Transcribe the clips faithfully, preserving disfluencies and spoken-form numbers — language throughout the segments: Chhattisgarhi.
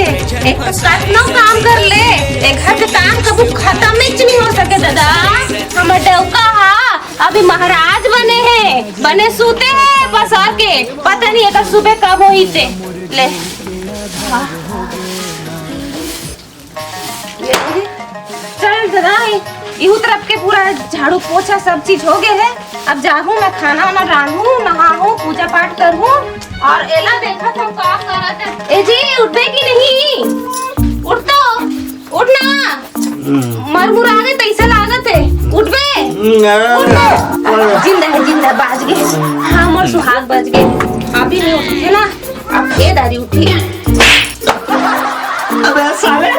एक तो कतनो काम कर ले, ए घर के काम कभू खतम ही नहीं हो सके दादा। हमर डौका हा अभी महाराज बने हे, बने सूते हे पसर के, पता नहीं एकर सुबह कब होही ते। ले। चल दादा, इहू तरफ के पूरा झाड़ू पोछा सब चीज हो गए है। अब जाहूँ मैं खाना वाना रांधू, नहाहूँ, पूजा पाठ करहूँ। और एला देखत हूँ का करत है। ए जी, उठबे कि नहीं? उठ तो, उठ ना। मरमुरा गए तैसे लागत है। उठबे? उठ ना। जिंदा है, जिंदा, बाज गए। हाँ, मोर सुहाग बज गए। अभी नहीं उठे ना, अब ए दारी उठी। अबे साले,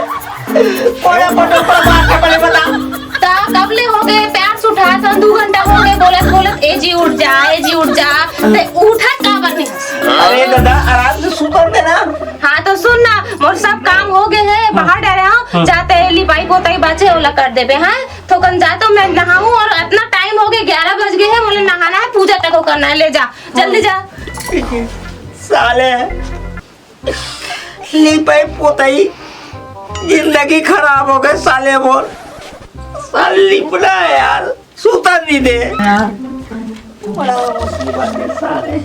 कोड़ा पटो पर मार के पहले बता। ता कब ले हो गए, प्यार से उठा सन, दो घंटा हो गए, बोलत बोलत, "ए जी उठ जा, ए जी उठ जा।" ते उठा का बने? अरे दादा, आराम से सुतन दे ना। हाँ तो सुन ना, मोर सब काम हो गए है, बाहर डरे हूँ, जाते हैं लिपाई पोताई बाचे ओला कर देबे, हाँ? थोकन जा तो मैं नहाऊँ, और इतना टाइम हो गए, ग्यारह बज गए है, बोले नहाना है, पूजा तक को करना है, ले जा, जल्दी जा। साले, लिपाई पोताई, जिंदगी खराब हो गए साले मोर। साले लिपना है यार, सूता नहीं दे। बड़ा मुसीबत है साले।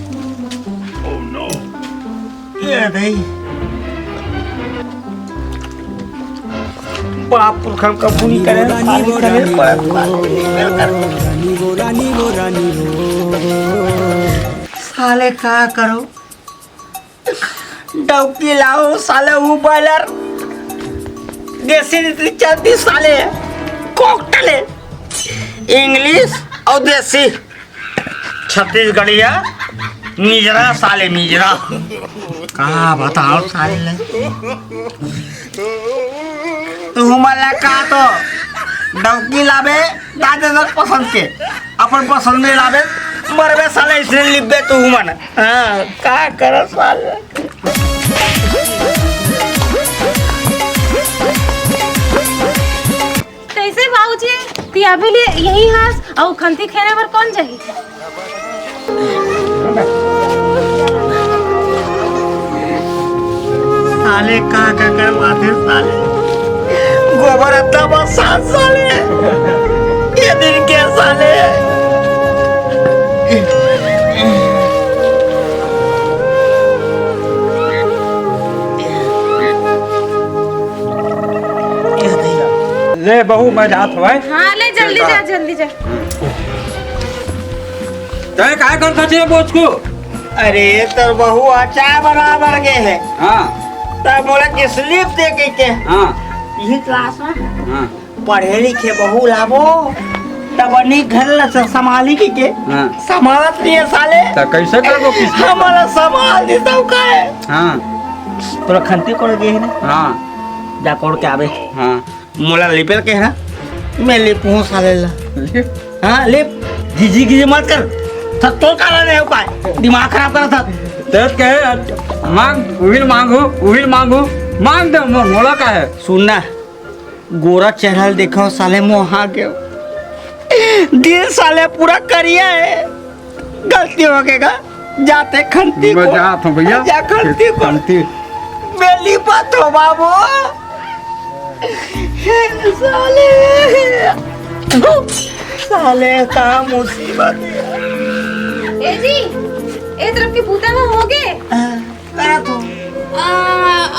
ये नहीं। बाप पुरखन का पुण्य करे, साले करे, बड़ा साले का करो? डौकी लाओ साले, वो बॉयलर। देसी रीति चलती साले, कॉकटेल है। इंग्लिश और देसी। छत्तीसगढ़िया मिजरा साले, मिजरा। का बताओ साले। तू मला का तो डौकी लाबे, दादे दर पसंद के, अपन पसंद में लाबे, मरबे साले, इसने लिबे तू मन। हाँ, का कर साले। कैसे बाबूजी, ती अभी ले यही हास, अउ खंती खेने बर कौन जाही? साले का का कर माथे साले। गोबर अत्ता बस सात साले। ये दिन के साले। ले बहू, मैं जात हवय। हाँ, ले जल्दी जा, जल्दी जा। तैं काय करत हस बोचकू? अरे, तोर बहू ह चाय बनाए बर गे हे। हाँ। त बोला कि स्लिप दे कहिके। हाँ। इही क्लास में हाँ। पढ़े लिखे बहू लाबो, तब बनी घर ला स-, संभाली कहिके। हाँ। संभालत नहीं है साले। त कैसे करबो किस्मत? हमारा संभाल दे सब का है। हाँ। तोरा खंती कोड़ गे हे ना? हाँ। जा कोड़ के आबे। हाँ। मोला लिपेल के हा, मैं लिपहूँ साले ला। लिप? हाँ, लिप। गिजी गिजी मत कर। सब तोर कारण है उपाय। दिमाग खराब करत हस। दस कहे, मांग, उहिल मांगू, उहिल मांगू, मांग दे, मो-, मोला का है? सुन ना, गोरा चेहरा ल देखो साले, मोहा के। दिल साले पूरा करिया है। गलती हो गए गा, जाते खंती मैं को। जात हूँ भैया। जा खंती को। खंती। मेली बात हो बाबू। हे साले। साले का मुसीबत है। ए जी, ए तरफ के बूता में हो गए? हाँ। करा तू। आ,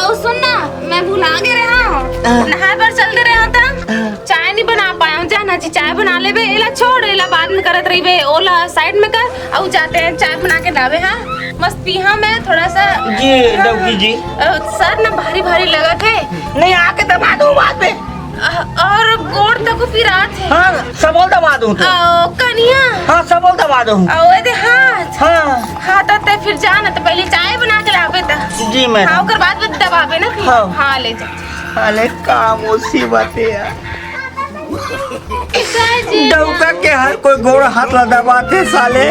अउ सुन ना, मैं भुला गे रहा हूँ। हाँ। नहाए बर चल दे रहा था। हाँ। चाय नहीं बना पाया हूँ। जा ना जी, चाय बना लेबे। एला छोड़, एला बाद में करत रहिबे। ओला साइड में कर, अउ जाते हैं, चाय बना के लावे, हाँ? मस्त पीहा मैं थोड़ा सा। जी, हाँ, डौकी जी। अ, सर ना भारी भारी लगत है। नहीं, आके दबा दो बाद में। अ, और गोड़ तक पिरात है। हाँ, सबोल दबा दूँ तो। अ, कनिया। हाँ, सबोल दबा दूँ। अ, ओए दे हाथ। हाँ। हाँ, त ते फिर जा ना, त पहले चाय बना के लावे त। जी, मैडम। हाँ, ओकर बाद में दबावे ना फिर। हाँ। हाँ, ले जा। साले का मुसीबत है यार। डौका के हर कोई गोड़ हाथ ला दबाथे साले।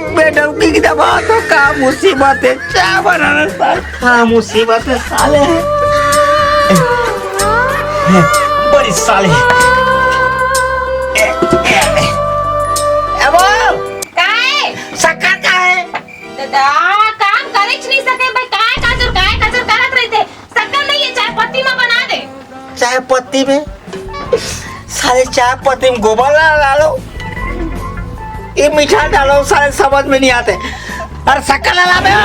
बे डौकी की दबा तो का मुसीबत है, चाय बनाना साले। का मुसीबत है साले। बड़ी साले। ए, ए, ए। ए वो, काय? शक्कर का है? दादा, काम करेच नहीं सके भाई, काय काजर, काय काजर करत रहिथे? शक्कर पत्ती में, साले चाय पत्ती में गोबर ला डालो, ये मीठा डालो, साले समझ में नहीं आते। अरे शक्कर ला लाबे हो।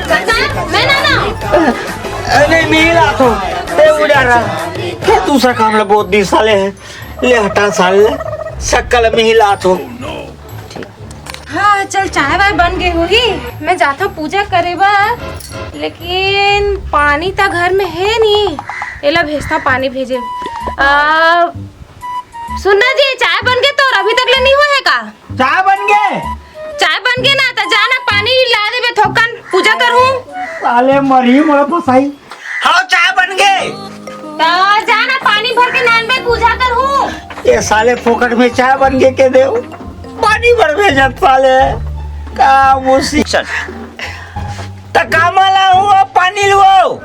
काका, मैं ना ना। अरे नहीं लात हो, ए उड़ा रहा। फिर दूसरा काम ले बहुत दी साले है। ले हटा साले, शक्कर में ही लात हो। हाँ, चल, चाय वाय बन गे होही। मैं जाथव पूजा करे बर, लेकिन पानी त घर में हे नी। एला भेजथव, पानी भेजे। आ, सुन ना जी, चाय बन गे तोर, अभी तक ले नी होए हे का? चाय बन गे? चाय बन गे ना, त जा ना, पानी ला देबे थोकन, पूजा करहूँ। साले मरही मोला फसाही। हाँ, चाय बन गे। त जा ना, पानी भर के लानबे, पूजा करहूँ। ये साले फोकट में चाय बन गे के देव, पानी भर भेजत साले। का मुसी-, चल। त कामा ला हुआ पानी लुओ।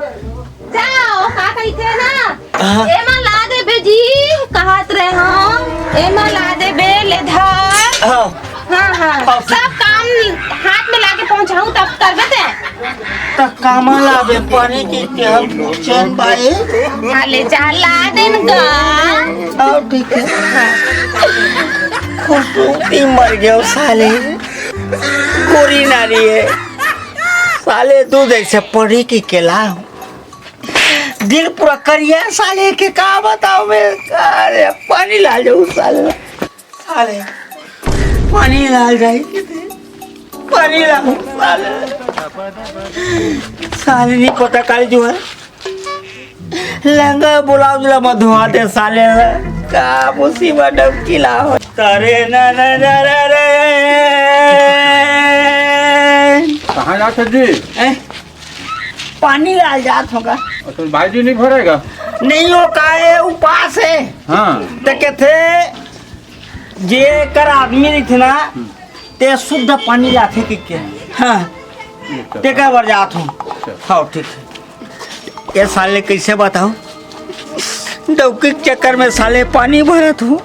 जाओ, का कहिथे ना? हाँ। एमा ला देबे जी, कहत रहे हम। एमा ला देबे, ले धर। हाँ। हाँ, हाँ। हाँ। सब काम हाथ में लाके पहुँचाहूँ, तब करबे ते। त कामा लाबे पानी के, के हम चैन पाए? हाँ, ले जा, ला देन गा। हाँ, ठीक है। खुशबू मर गयो साले। कोरी नारी है। साले दूध ऐसे पड़ी कि केला। दिल पूरा करिया साले के, का बताओ मैं। अरे पानी ला जाऊँ साले। साले, पानी लाल जाए किते? पानी लाल, साले। साले नहीं पता काली जो है। लहंगा ब्लाउज ला मत धोआ दे साले। का मुसीबत डबकी ला हो। अरे ना, ना, ना, ना, रे। कहाँ जात हो जी? ए, पानी लाल जात होगा। अच्छा, भाई जी नहीं भरेगा? नहीं हो का, ये उपास है। हाँ। ते कहते जे कर आदमी रहिथे ना, हम्म। ते शुद्ध पानी लाथे कि के? हाँ। अच्छा। तेकर बर जात हूँ। अच्छा। हाँ, ठीक है। ये साले कैसे बताओ, डौकी के चक्कर में साले पानी भरत हूँ।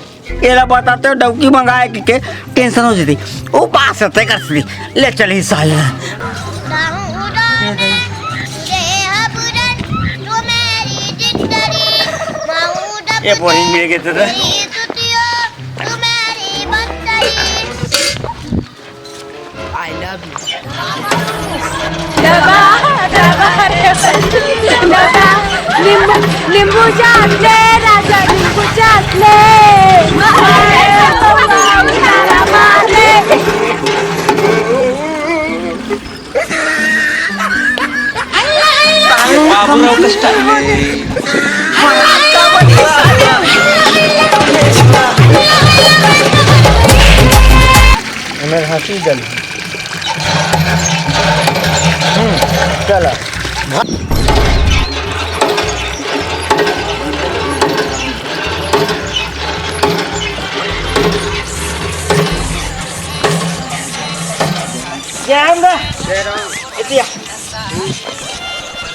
एला बताते हो डौकी मंगाए कि के, टेंशन हो जाती। उपास है तेकर से। ले चल ही साले। ये बोरिंग मिल गए थे। डबा, डबा रे, डबा। नींबू, नींबू चाट ले राजा, नींबू चाट ले। बाबूराव का स्टाइल है। एमर हंसी जल। हम्म, चला। जय राम दा। जय राम। एतिया।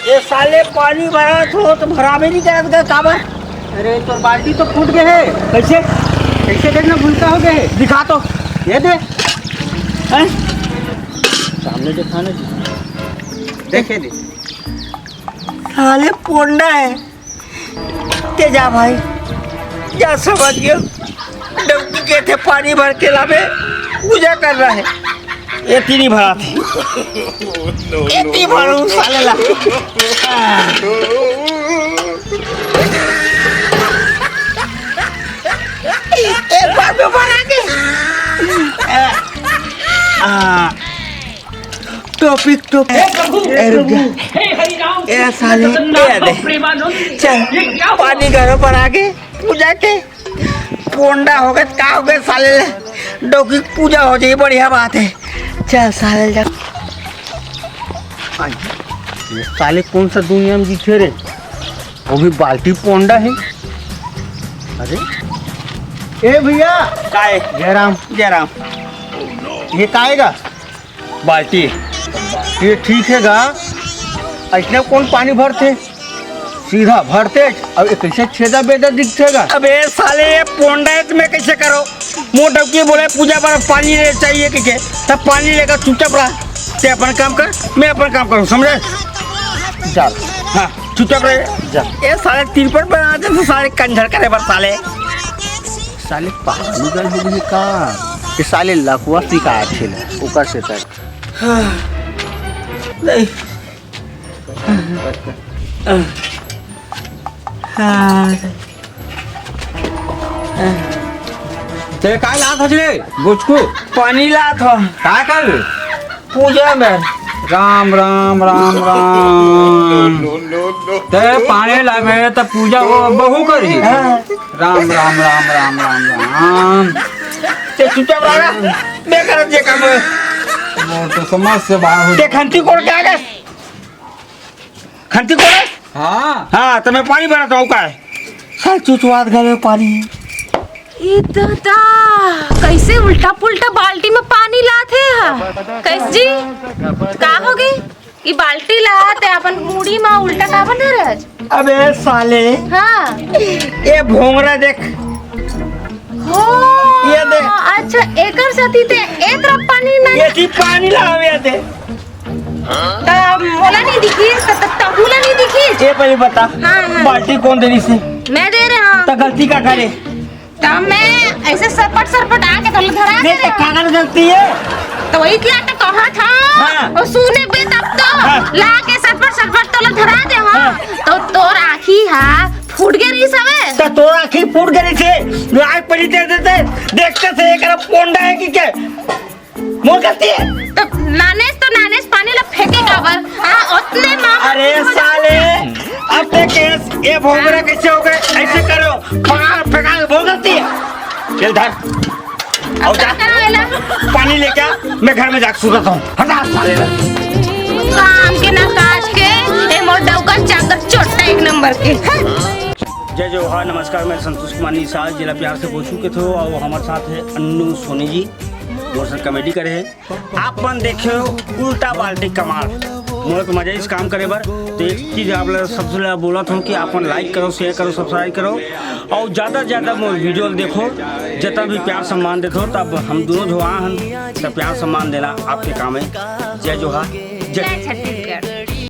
ये साले पानी भरत हो तो भराबे नहीं करत गा, काबर? अरे, तोर बाल्टी तो फूट गए है। कैसे? कैसे देखना भूलता हो गए है? दिखा तो। ये दे। हैं? सामने दिखाने दे। देखे दे। साले पोंडा है। ते जा भाई, जा समझ गयो। डौकी के थे पानी भर के लाबे, पूजा कर रहा है। ये तीनी भरा थे। ये ती भरू साले ला। एक बार में भरा के। आ, आ। Topic, topic. हे प्रभु, ए, रुक जा। हे हरि राम ए, साले, कृष्ण ए, जगन्नाथ दे। प्रेमानंद। चल, ये क्या हुआ? पानी घरों पर आके पूजा के पोंडा हो गए, का हो गए साले ले? डौकी पूजा हो जाए, बढ़िया बात है। चल साले जा। आई, ये साले कौन सा दुनिया में जीते रे? वो भी बाल्टी पोंडा है। अरे, ए भैया। काय? जयराम। जयराम। ये काय गा? बाल्टी। ये ठीक है गा, ऐसने कौन पानी भरते? सीधा भरते, अब ये कैसे छेदा बेदा दिखते गा? अबे साले, ये पोंडा है, मैं कैसे करो? मोर डौकी बोले पूजा पर पानी ले चाहिए कि के? तब पानी लेकर चुपचाप रहा। ते अपन काम कर, मैं अपन काम करूँ, समझे? चल। हाँ। चुपचाप रहे। जा। ए साले तिरपट बना दे तो साले कंझर करे बर साले। साले पागल उगल हो गए का? ये साले लकुआ सिखाए थे ना, ओकर से तक। नहीं। ते काय लात हस रे, बुचकू? पानी लात हो। काय कर? पूजा में। राम, राम, राम, राम। ते पानी लावे त पूजा वो बहू करी। हाँ। राम, राम, राम, राम, राम, राम। ते चुपचाप रह ना। बेकार जे काम है। वो तो समझ से बाहर हो। ते खंती कोड़ के आ गए? खंती कोड़? हाँ। हाँ, तो मैं पानी भरत हूँ, का है? साल चुचवात गए पानी। ई दादा, कैसे उल्टा पुल्टा बाल्टी में पानी लात हे हा? कैस जी, का हो गई? ई बाल्टी ला ते अपन मुड़ी में उल्टा काबर धरत? अबे साले, हाँ। ये भोंगरा देख। हो, ये दे। अच्छा, एकर साथी ते ए तरफ पानी ना ये की पानी लावे दे। त मोला नहीं दिखिस, त, त, तहू ला नहीं दिखिस। ये पहले बता, हाँ, हाँ। बाल्टी कौन दे रही से? मैं दे रहे हाँ। त गलती का करे? त मैं ऐसे सरपट सरपट आके तोला धरा दे नहीं, रहे तो हाँ। कागज गलती है। तो वही इतना तो कहा था। हाँ। और सुने बे तब तो हाँ। ला के सरपट सरपट तोला धरा दे हाँ। हाँ। तो तोर आँखी हा फूट गई रही सवे। तो तोर आँखी फूट गई रही से, लाग पड़ी दे देते, देखते थे एक पोंडा है कि क्या? मोर गलती है। तो नानेस तो नानेस पानी ला फेंके काबर? हाँ, उतने मामा अरे साले, अब ते केस, ये भोंगरा कैसे हो गए? ऐसे करो, फेंका, फेंका, मोर गलती है। चल धर। और जा। का करा वेला? पानी लेके आ, मैं घर में जाके सुतता हूँ। हटा साले। काम के ना काज के, ए मोर डौका चाकर चोट्टा एक नंबर के। हाँ। जय जोहार, नमस्कार, मैं संतोष कुमार निषाद, जिला प्यार से पूछू के थो, और हमारे साथ है अन्नू सोनी जी, मोर साथ कॉमेडी करे हैं। आप मन देखे हो उल्टा बाल्टी कमाल, मोर तो मजा इस काम करे बर। तो एक चीज आप लोग सबसे पहले बोलत हूँ कि आप मन लाइक करो, शेयर करो, सब्सक्राइब करो, और ज्यादा से ज्यादा मोर वीडियो देखो, जितना भी प्यार सम्मान देते हो, तब हम दोनों जो आ हन, तब प्यार सम्मान देना आपके काम है। जय जोहार, जय जय छत्तीसगढ़।